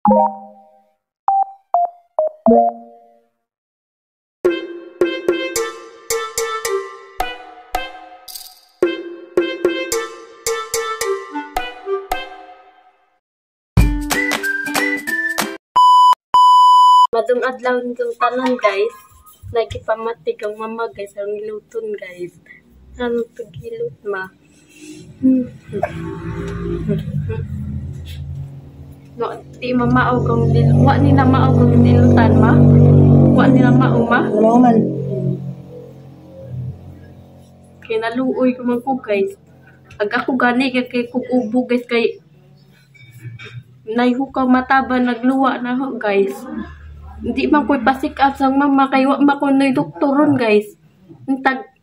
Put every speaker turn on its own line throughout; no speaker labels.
Madung adlaw nitong tanan, guys. Nagipamatig ang mama, guys, ang giluton, guys. Ano to gilot, ma? No, di mamaog ang wa ni na maog ang nilutan, ma. Wa ni na maog, ma.
Mao man.
Kay naluoy ko man ko, guys. Ag ako gani kay kog ubo, guys, kay nayhukaw mataba nagluwa na ho, guys. Hindi man ko'y pasikat sang mama kay wa man ko noy doktoron, guys. Tag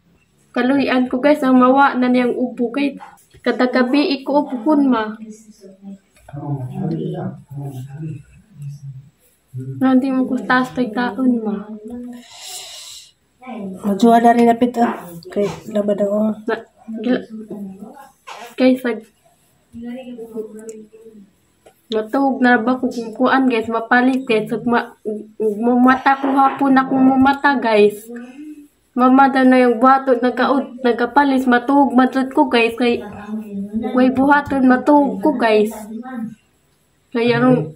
kaluyan ko, guys, ang mawa na niyang ubo kay kada gabi iko ubuhon, ma. Hindi mo ko taas taon, ma.
Majuwa na rin napit ah. Kay labad ako.
Na, guys, matuog na ba ko kung kuan, guys, mapalit, guys, ug mumata ko hapon akong mumata, guys. Mama daw na yung buhaton nagaud nagapalis matuog matud ko, guys, kay way buhaton matuog ko, guys. Kaya rong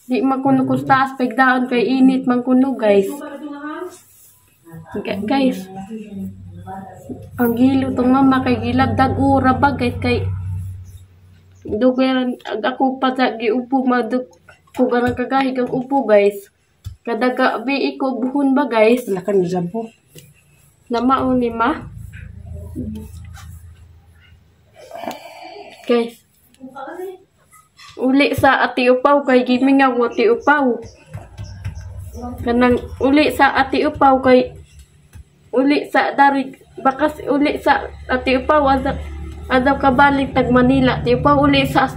di man kuno ko taas pagdaon kay init man kuno, guys. Guys, ang gilo tong mama kay gilagdag ura ba, guys, kay dugay ako pa sa giupo madug ko ganang kagahig ang upo, guys. Kada gabi iko buhon ba, guys.
Lakan jabo.
Namao ni ma. Guys. Uli sa Ati Upaw kay gimingaw Ati Upaw. Kanang uli sa Ati Upaw kay uli sa dari bakas uli sa Ati Upaw adaw kabalik tag Manila Ati Upaw uli sa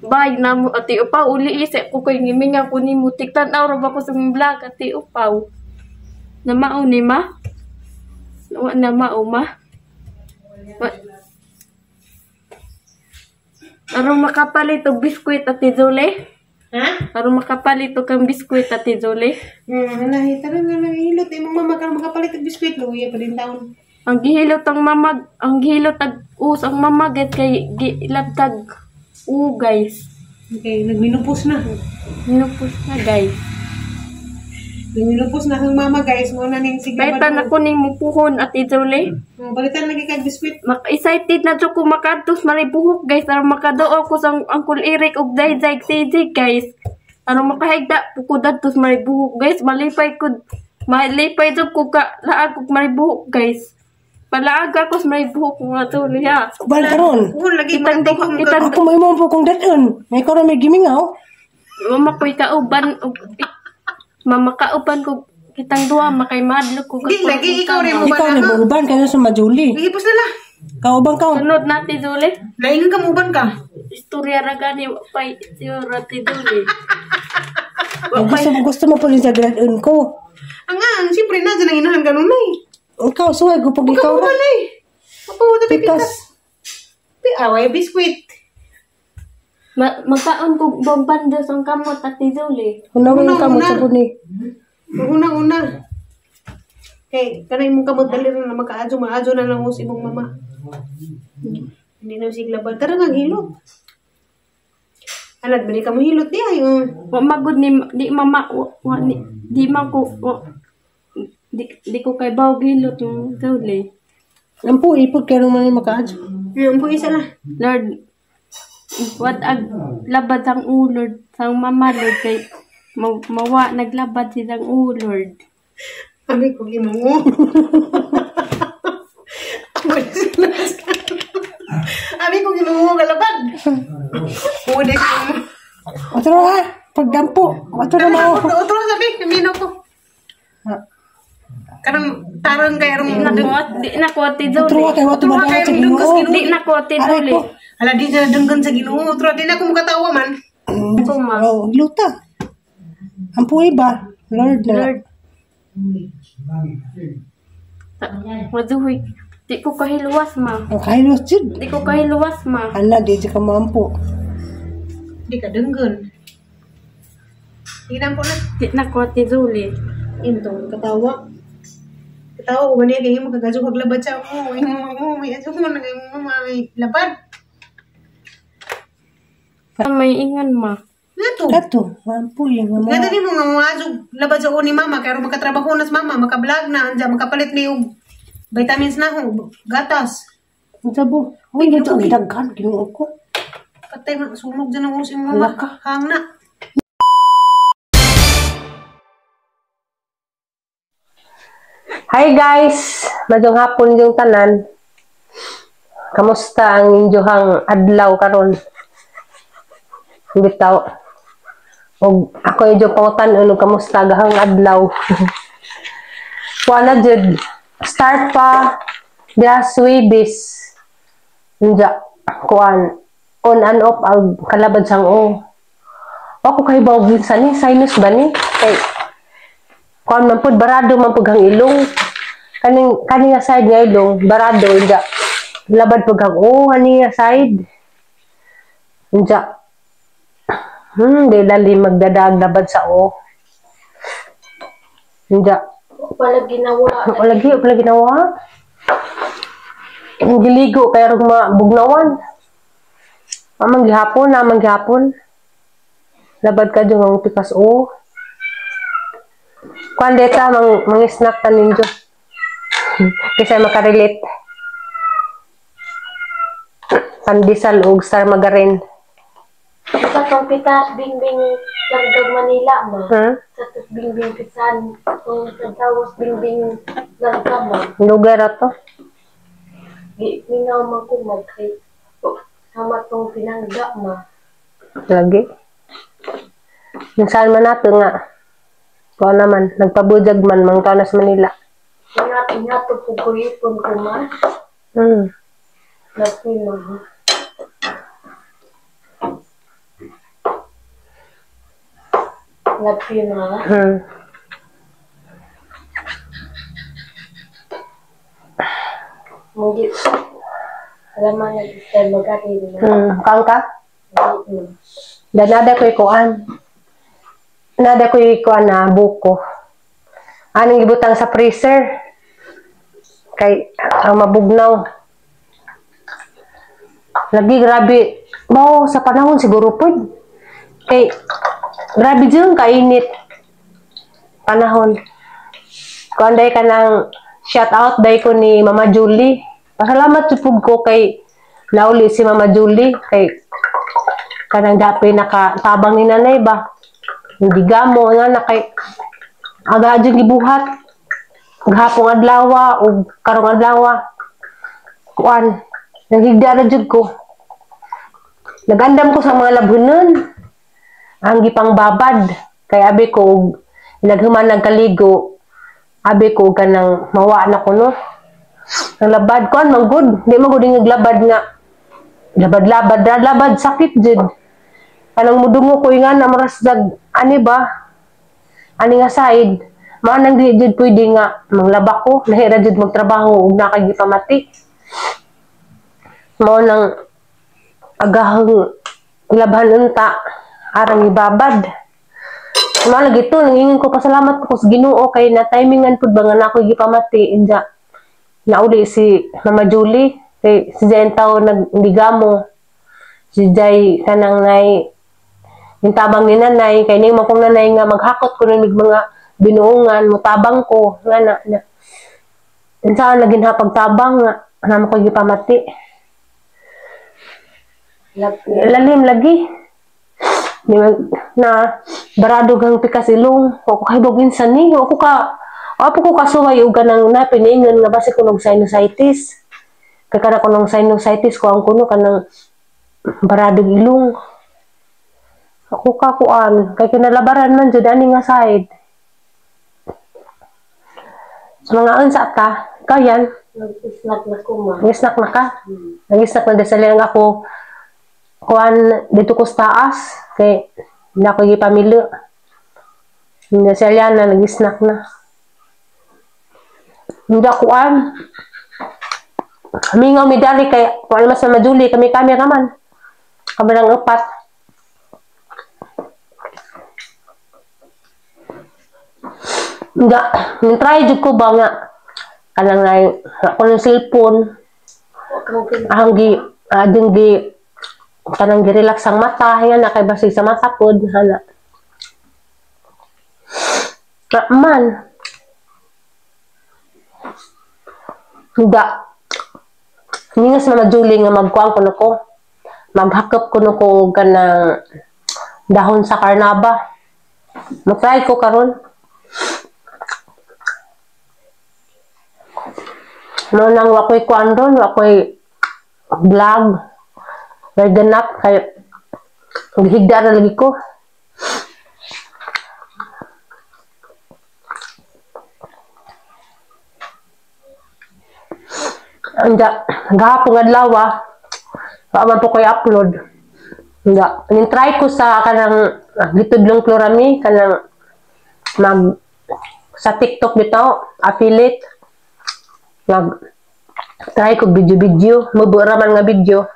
bay namo Ati Upaw uli isa ko kay gimingaw ko nimo tiktan-aw ra ba ko sa vlog Ati Upaw. Namao ni ma? Wa na mao, ma. Aron makapalit og biskwit, Ate Zole?
Ha?
Aron makapalit og kang biskwit, Ate Zole?
Nalahit taron na nahilot imong mama karon makapalit og biskwit luya pa din taon.
Ang gihilot ang mama, ang gihilot ag us ang mama guys kay gilabtag u, guys.
Okay, nagminupos na.
Minupos na, guys.
Nagminupos na ang mama, guys, mo na ning sige.
Balitan ako ning mupuhon, Ate Zole.
Balitan lagi kag biskwit.
Excited na jud ko makadtos maribuhok, guys, aron makaduol ko sa Uncle Eric og Dayjay CJ, guys. Aron makahigda ko dadtos maribuhok, guys, malipay ko. Malipay jud ko ka laag og maribuhok, guys. Palaag ako sa maribuhok mga tol, ha.
Kubal karon.
Puhon lagi
Kitang kitang
Ako may mo po kong daton. May karon may gimingaw.
Mama ko'y kauban og mama kauban ko kitang duha makay madlok ko.
Di lagi ikaw rin mo
Ikaw na buuban kayo sa Majuli.
Lagi pos na la.
Kauban ka.
Sunod natin, Zole.
Laingan ka muban ka.
Istorya ra gani wa pay istorya ti Zole.
Gusto mo po rin sa gradon ko.
Ang ang siyempre na dyan ang inahan kanunay.
Ikaw suway ko pag ikaw ra.
Ikaw ay. Papawa
Pikas.
Away biskwit.
Magkaon ko bombandos ang kamot, Ate Zole.
Hunaw yung kamot sa puni.
Una-una. Kay kanay imong kamot dali ra na makaadyo, maadyo na lang us imong mama. Hindi na sigla ba tara nga hilot. Alad bali ka mo hilot di ay.
Wa magud ni di mama wa, ni, di man ko wa, di ko kay baw gilot ng Zole.
Ang po ipod kay man makaadyo.
Ang po isa la.
Lord, what ag labad ang ulord sang mama, Lord, kay mawa naglabad silang ulord.
Abi ko gimungo. Abi ko gimungo galabad. Pwede ko.
Otro ha, pagdampo. Otro na mao.
Otro sabi, kamino ko. Karang tarang kay rong
Di na ko Ate
Otro
Zole.
kay wato ba sa Ginoo.
Di na ko Ate
Aray
Zole.
ko.
Ala di na denggan sa Ginoo. Otro di na ko makatawa man.
Ko ma.
Oh, gluta. Ang po iba, Lord na.
Lord. Maduhoy. Di ko kahiluwas, ma.
Ang kahilos jud.
Di ko kahiluwas, ma.
Ana di ka mampo.
Di ka denggan. Sige na po na.
Di na ko Ate Zuli.
Into, katawa. Katawa ko ba niya kay mo kagajo kag labad sa mo. Imo mo may ajo mo nagay mo may labad.
May ingan ma.
Nato.
Kato, ampuy nga mo.
Nga dali mo nga mo ajo labad sa ni mama kay aron makatrabaho na sa mama, makablog na anja makapalit ni og vitamins na ho, gatas.
Unsa bo? Uy, dito ang daghan Ginoo ko.
Patay man sunog dyan ang ulo sa imong mama.
Hala ka.
Hang na.
Hi guys! Maayong hapon yung tanan. Kamusta ang inyong adlaw karon? Bitaw. Og ako yung pangutan-on og kamusta gahang adlaw. Wala jud. Start pa last Webes. Unja kuan on and off ang kalabad sang o. Ako kay baw sa ni sinus ba ni? Kay kuan man pud barado man pud ang ilong. Kaning kani nga side nga ilong barado unja. Labad pud ang o ani nga side. Unja. Di lali magdadag labad sa o. Unja.
Wala ginawa.
Wala gi, wala ginawa. Ang giligo kay rog mabugnawan. Amang gihapon, amang gihapon. Labad ka dyan ang pikas o. Kuan deta mang mang-snack ta ninyo. Kaysa makarelate. Pandesal og star margarine.
Sa tong pitas bingbing Langgag Manila ma.
Hmm?
Sa tos bingbing pisan kung sa tawas bingbing Langgag ma.
Lugar ato.
Di minaw man ko magkay sama tong pinangga ma.
Lagi. Minsan man nato nga. Kuan naman, nagpabujag man mang na sa Manila.
Ingat ingat to puguyipon ko ma. Lagi ma. Lagi ma. Mungkin alam mo na style magatin na.
Kang ka? Dan nada ko'y kuan. Nada ko'y kuan na buko. Anong gibutang sa freezer? Kay ang mabugnaw. Lagi grabe. Mao sa panahon siguro pod. Kay grabe jud kainit panahon. Kuan day ka ng shout out day ko ni Mama Julie. Pasalamat jud pud ko kay nauli si Mama Julie kay kanang dapay nakatabang ni nanay ba. Hindi gamo nga na kay aga jud gibuhat. Gahapong adlaw ug karong adlaw. Kuan naghigda ra jud ko. Nagandam ko sa mga labhunon. Ang gipang babad kay abi ko og naghuman nagkaligo abi ko kanang mawa na ko no. Ang labad kuan man gud, di man gud naglabad nga labad-labad ra labad sakit jud. Kanang mudungo ko nga na marasdag ani ba? Ani nga side, mao nang di jud pwede nga manglaba ko, lahi ra jud magtrabaho ug nakay gipamati. Mao nang agahang labhan unta arang ibabad. Mao lagi to nangingon ko pasalamat ko sa Ginoo kay na timingan pud ba nga nako gipamati inja. Nauli si Mama Julie kay si Jay taw nagdigamo. Si Jay kanang nay yung tabang ni nanay kay ning kong nanay nga maghakot ko ning mga binuongan mutabang ko nga na, na. Unsa lagi na pagtabang nga namo ko gipamati. Lalim lagi. Na barado gang pikas ilong ako kay bogin sa ni ako ka apo ko kasuway og kanang na piningon nga basi kunog sinusitis. Kay kana kunog sinusitis ko ang kuno kanang baradog ilong. Ako ka kuan kay kinalabaran man jud ani nga side. So mga unsa ka kayan
nag-snack na ko ma.
Nag-snack na ka? Nag-snack na desali lang ako. Kuan dito ko sa taas kay na ako gipamilo. Desali na nag-snack na. Hindi kuan. Mingaw mi dali kay kuan mas na Julie kami cameraman. Kami lang upat. Nga, try jud ko ba nga kanang na ako ng cellphone. Ang gi ading gi kanang gi-relax ang mata, yan na kay basig sa mata pod hala. Man. Nga. Ningas Mama Julie nga magkuan kuno ko. Maghakop kuno ko og kanang dahon sa karnaba. Mo-try ko karon. No nang wakoy kuan ron, wakoy vlog. May ganap kay gihigda ra lagi ko. Anda, gahapon adlaw wa man po koy upload. Anda, nin try ko sa kanang gitudlong Klorami kanang mag sa TikTok bitaw, affiliate. Mag try ko video-video, mubo ra man nga video.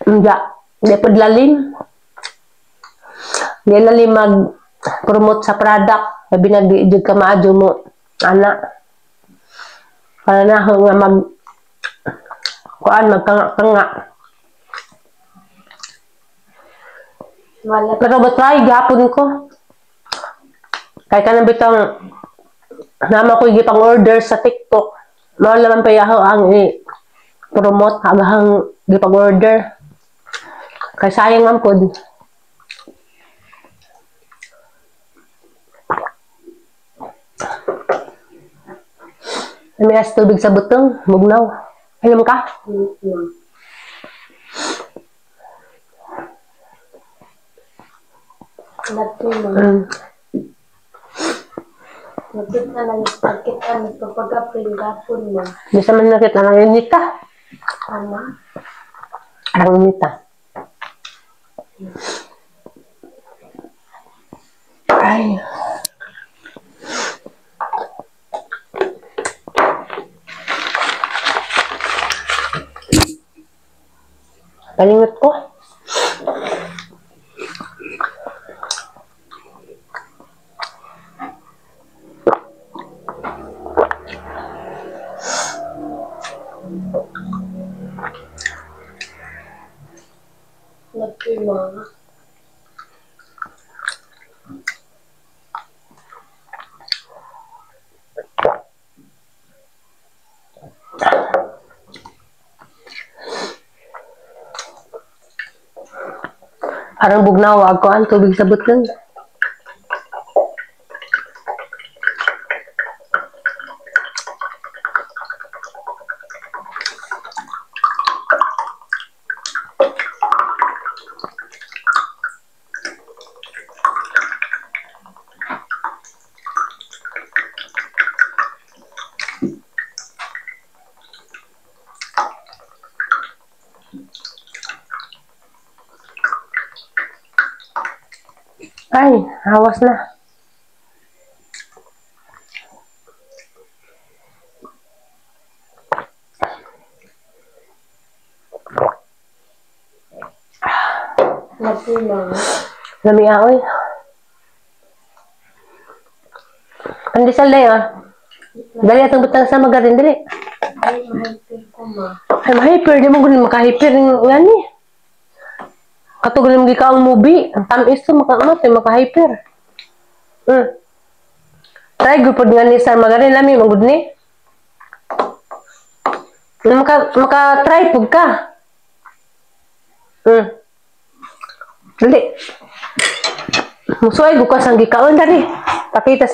Anda, di pod lalim. Di lalim mag promote sa product, labi na di jud ka maadyo mo ana. Para na ako nga mag kuan magkanga-kanga. Pero ba try gapon ko. Kay kanang bitang nama ko gipang order sa TikTok. Mao laman pa yaho ang i-promote agahang gipang order. Kay sayang man pod. May as tubig sa butong, mugnaw. Alam ka?
Nakita na lang, nakita na pagpagapin gapon mo.
Bisa man nakita lang inita.
Ama?
Arang inita. Ay. Palingot ko.
Nagpima.
Parang bugnaw ako ang tubig sa butong. Ay, hawas na. Lami aoy. Pandesal na yun. Dali atong butang sa magarin, dali.
Ay, mahyper ko ma.
Ay, mahyper. Di mo gulin makahyper. Ngani. Katugal mo gikaong movie. Ang tamis to, maka-hyper. Try gupod nga ni sa magarin. Lami, magud ni. Maka-try pug ka. Dali. Musuay bukas ang gikaon dali. Pakitas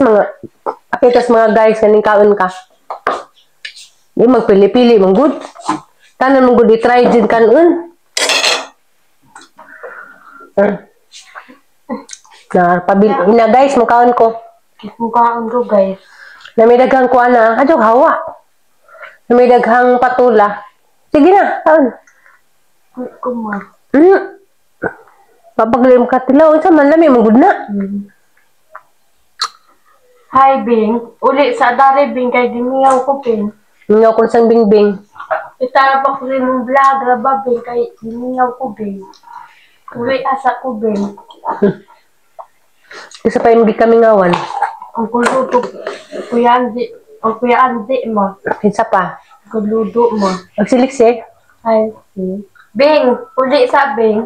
mga guys kaning kaon ka. Di magpili-pili mong good. Tanan mong good i-try din kanon. Na pabili na guys mukaon ko.
Mukaon ko guys.
Na may daghang kuan na, adyo hawa. Na may daghang patula. Sige na, kaon.
Kuma.
Papaglim ka tilaw, unsa man lami mong good na.
Hi Bing, uli sa dare Bing kay gimingaw ko Bing.
Mingaw ko sang Bing Bing.
Itarabak ko rin mong vlog ba Bing kay gimingaw ko Bing. Uli asa ko Bing.
Isa pa yung kamingawan.
Ang kuluto, Kuya Andy, ang Kuya Andy mo.
Kinsa pa?
Kuluto mo.
Magsilik-sik.
Ay, Bing, uli sa Bing.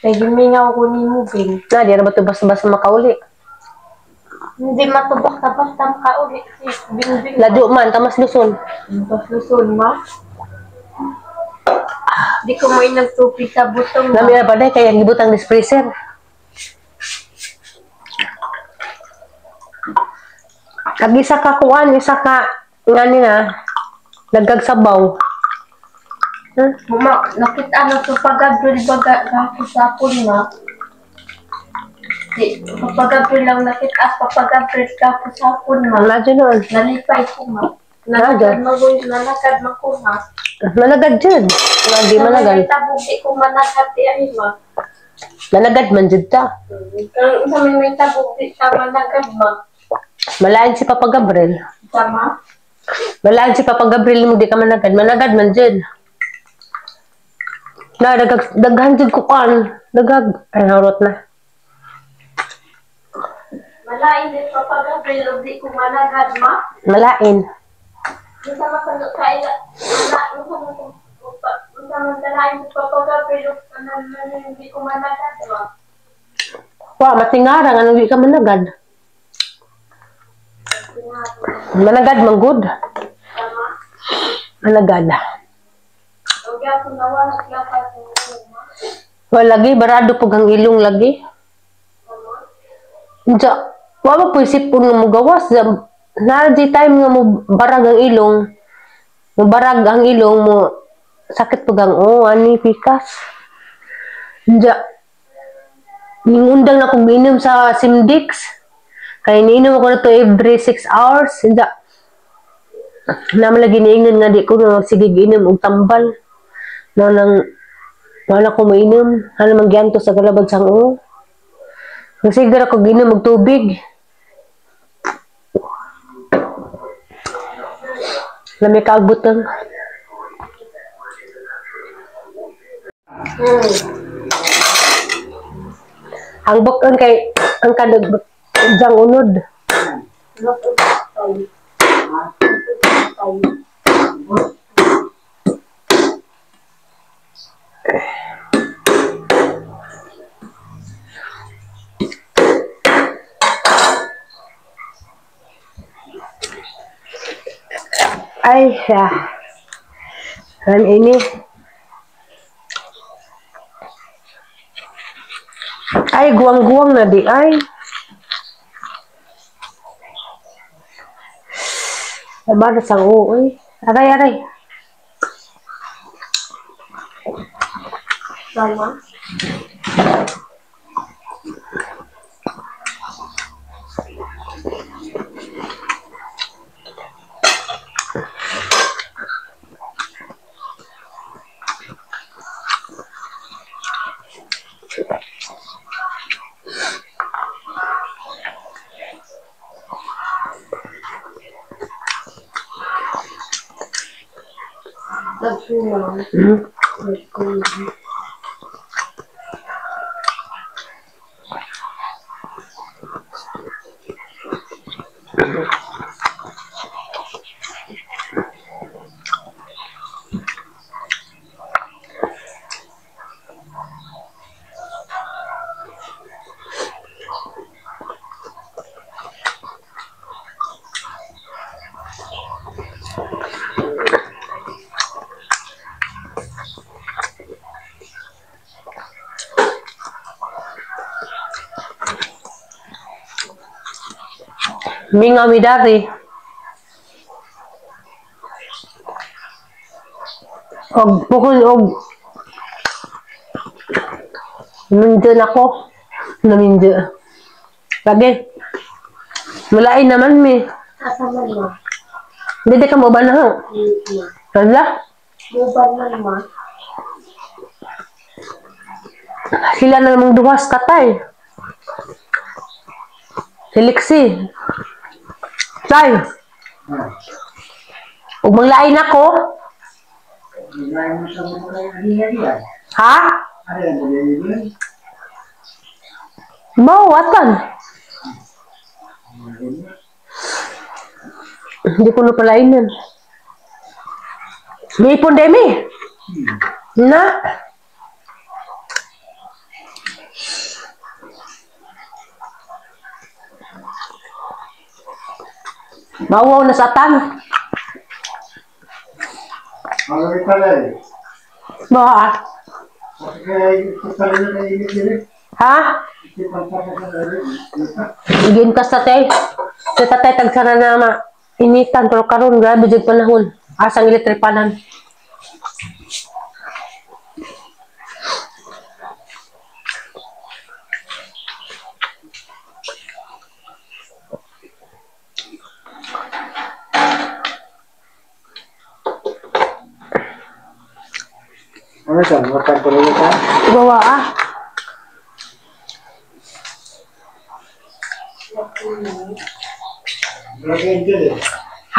Kay gimingaw ko nimo, Bing.
Na, di na ba ito basta-basta makauli?
Hindi matubak sa basta makauli si Bing Bing.
Lado man, tamas Luzon.
Tamas Luzon, ma. Di ko mo inagtupi sa butong, ma.
Nami na ba dahil kaya gibutang displacer. Kag isa ka kuan, isa ka ngani na nagkagsabaw. Huh?
Mama, nakita na sa pag-Gabriel ba gakisapon na? Di, Papa Gabriel lang nakita, Papa Gabriel gakisapon ma.
Wala dyan noon.
Nalipay ko ma.
Nalagad?
Nalakad magoy, nalakad man ko ma.
Managad dyan. Wala di managad.
Sa may tabog, di ko managad di ay ma.
Managad man dyan ta.
Kang sa may tabog, di siya managad ma.
Malain si Papa Gabriel.
Tama?
Malain si Papa Gabriel mo di ka managad. Managad man dyan. Na, dagag, daghan dyan kukan. Dagag. Ay, harot na.
Malain din Papa Gabriel, og di ko managad ma.
Malain.
Unsa man sa kaila, wala, unsa man kalain si Papa Gabriel, og tanan man hindi ko managad ma.
Wa, matingarang. Anong di ka managad? Managad man good.
Tama?
Managad.
Og gyapon nawala lapas ng ma.
Wa lagi, barado pag ang ilong lagi.
Tama?
Diya, wa mo po isipon nga mugawas. Na di time nga mo barag ang ilong. Mo barag ang ilong mo sakit pag ang oh, ani pikas. Diya, ningundang na kong inom sa Simdix. Kay niinom ako na to every 6 hours. Diya, naman lagi niingon nga di ko na magsigig inom og tambal. Na nang wala ko mainom. Ano magyanto sa galabag sang oh. Nagsigar ako ginom og tubig. Lami kaagbutang. Ang bukon kay ang kadag jang unod. Ay, siya. Ang ini. Ay, guwang-guwang na di ay. Aba, sang uoy. Aray, aray.
Tama? Nagkulang. Nagkulang.
Mingaw mi dari. Og bukod og Naminjo na ko. Naminjo. Lagi. Malain naman mi.
Asa man ma?
Hindi ka mo ba na ho? Hala?
Muban man ma.
Sila na namang duwas katay. Si Lexi. Tay. Ug manglain ako. Ha? Mao atan. Hindi ko na palainan. May ipon demi. Na. Mawaw na sa tan. Ba? Ha? Gintas tatay. Sa tatay tagsara na ma initan pero karon grabe jud panahon. Asang electric panan.
Ano siya? Matagpulo ka?
Gawa ah.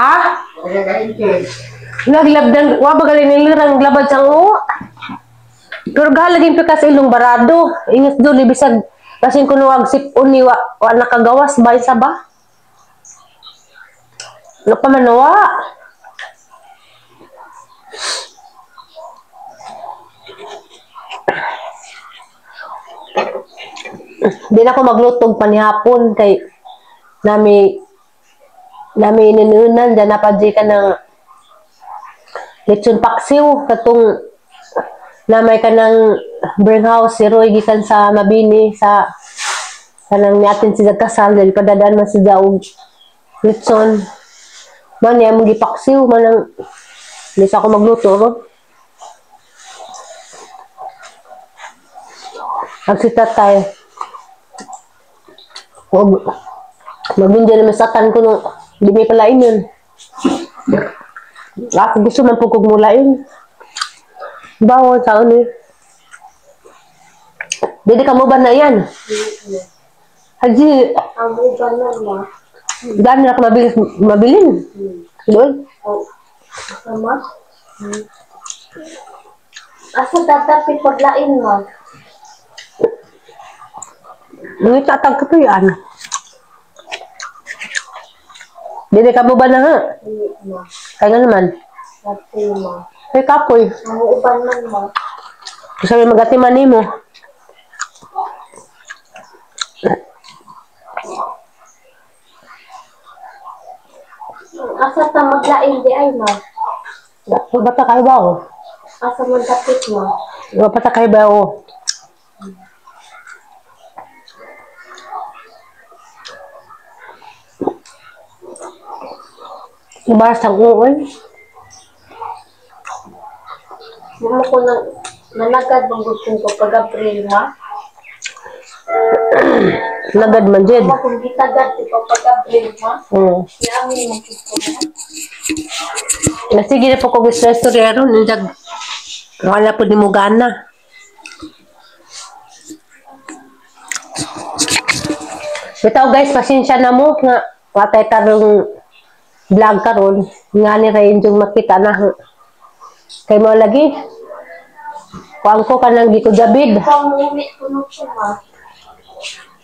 Ha? Naglabdan, wa ba galing nilirang labad sa ngo? Pero galagin pa kasi ilong barado. Ingat doon, ibisag kasing kunuwag sipon ni wa nakagawas ba isa ba? Ano pa man wa? Di na ako maglutog panihapon kay nami ininunan dyan napadji ka ng lechon paksiw katong namay ka ng burn house si Roy gikan sa Mabini sa kanang niatin si kasal dahil padadaan man si Jaog lechon man niya mong gipaksiw man ang hindi sa ako magluto ro. Ang si tatay wag magbindiyan naman sa tan ko nung di may palain yun. Ako gusto man po kong mulain. Bawon sa ano eh. Dili ka mo ba na yan? Haji.
Ang uban na ma.
Dami na ka mabilin. Doon.
Sama? Asa tatapit paglain mo?
Nangitatag ka to yan. Dili ka mo ba na nga? Kaya nga naman. Ay, kapoy.
Ang uban man mo.
Gusto may magatiman ni mo.
Asa ta maglain di ay ma?
Bata kayo ba o?
Asa man dapit mo?
Bata kayo ba o? Ibaras ang uoy.
Mama ko nang nanagad bang gusto ko pag April ha?
Nagad man jed.
Mama kung gitagad ko pag April ha?
Oo.
Yamin mo gusto mo.
Nasige na po ko gusto istorya ron. Nag wala po ni mo gana. Bitaw guys, pasensya na mo nga watay tarong vlog karon nga ni Rain yung makita na kay mo lagi kuang ko kanang gikugabid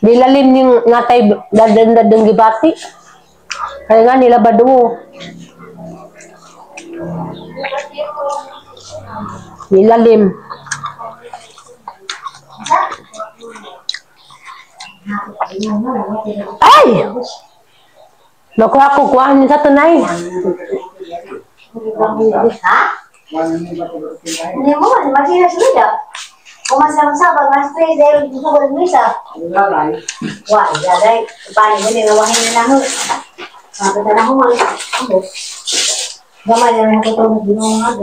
dilalim yung natay dadan gibati kaya nga nila ba duo nilalim. Ay! Nakuha ko kuha niya sa tunay.
Ha? Hindi mo man, masih na. Umasam-sa, pag mas 3, dahil gusto ko misa. Wah, daday, paano ko nilawahin na lang. Makita na ko man. Gamay na lang ako ito, ginawa nga.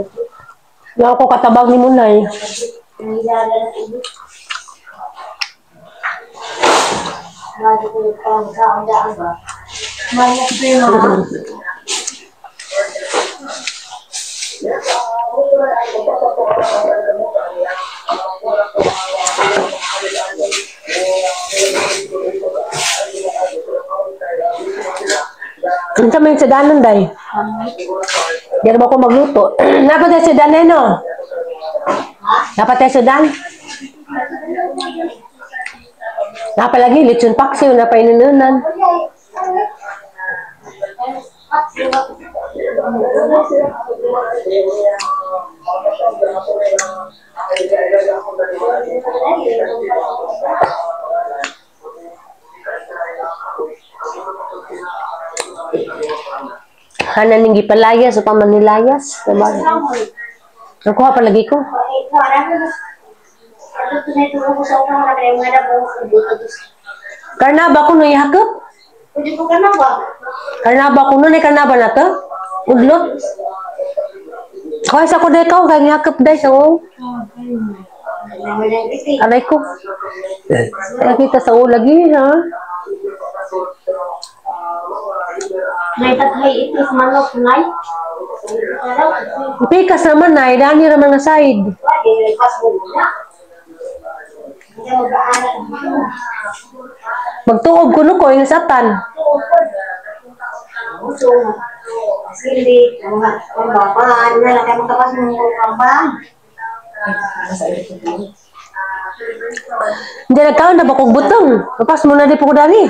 Wala ko katabang ni Munay. Unsa man sa danon day? Di ba ko magluto? Dapat tayo sa danon, no? Dapat tayo sa dan? Napa lagi lechon paksiw, napa inununan. Hanan ning gipalayas o pamanilayas. Diba? Nakuha palagi ko. Karnaba ko no ihakop. Karnaba ko no ni karnaba na to. Udlot. Kaya sa ko day ka kay ngihakop day sa oo. Aray ko. Nakita sa ulo lagi ha.
Nay taghay itis manok nay.
Pikas naman na, dani ra mga side. Magtuob kuno ko yung satan. Hindi nagkaon na ba kog butong? Papas mo na di po ko dani.